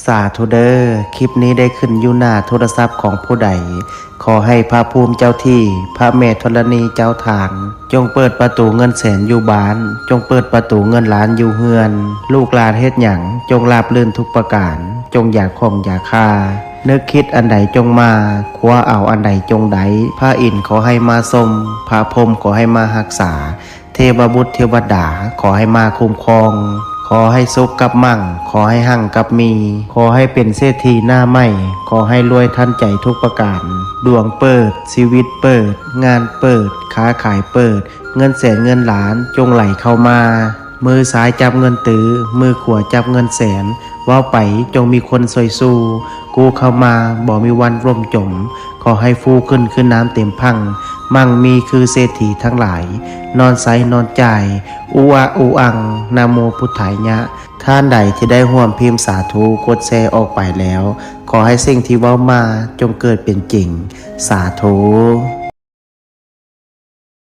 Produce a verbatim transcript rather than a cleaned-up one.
สาธุเด้อ คลิปนี้ได้ขึ้นอยู่หน้าโทรศัพท์ของผู้ใด ขอให้พระภูมิเจ้าที่ พระแม่ธรณีเจ้าทาง จงเปิดประตูเงินแสนอยู่บ้าน จงเปิดประตูเงินล้านอยู่เฮือน ลูกหลานเฮ็ดหยัง จงราบรื่นทุกประการ จงอย่าข้องอย่าคา นึกคิดอันใดจงมา คว้าเอาอันใดจงได้ พระอินทร์ขอให้มาชม พระพรหมขอให้มารักษา เทวบุตรเทวดาขอให้มาคุ้มครอง ขอให้สุขกับมั่ง ขอให้หั่งกับมี ขอให้เป็นเศรษฐีหน้าใหม่ ขอให้รวยทันใจทุกประการ ดวงเปิด ชีวิตเปิด งานเปิด ค้าขายเปิด เงินแสนเงินล้านจงไหลเข้ามา มือซ้ายจับเงินตื้อ มือขวาจับเงินแสน เว้าไปจงมีคนช่วยสู้ กู้เข้ามาบ่มีวันล่มจม ขอให้ฟูขึ้นคือน้ำเต็มพัง มั่งมีคือเศรษฐีทั้งหลาย นอนใสนอนจ่าย อุอะอุอัง นะโมพุทธายะ ท่านใดที่ได้ร่วมพิมพ์สาธุ กดแชร์ออกไปแล้ว ขอให้สิ่งที่เว้ามาจงเกิดเป็นจริง สาธุ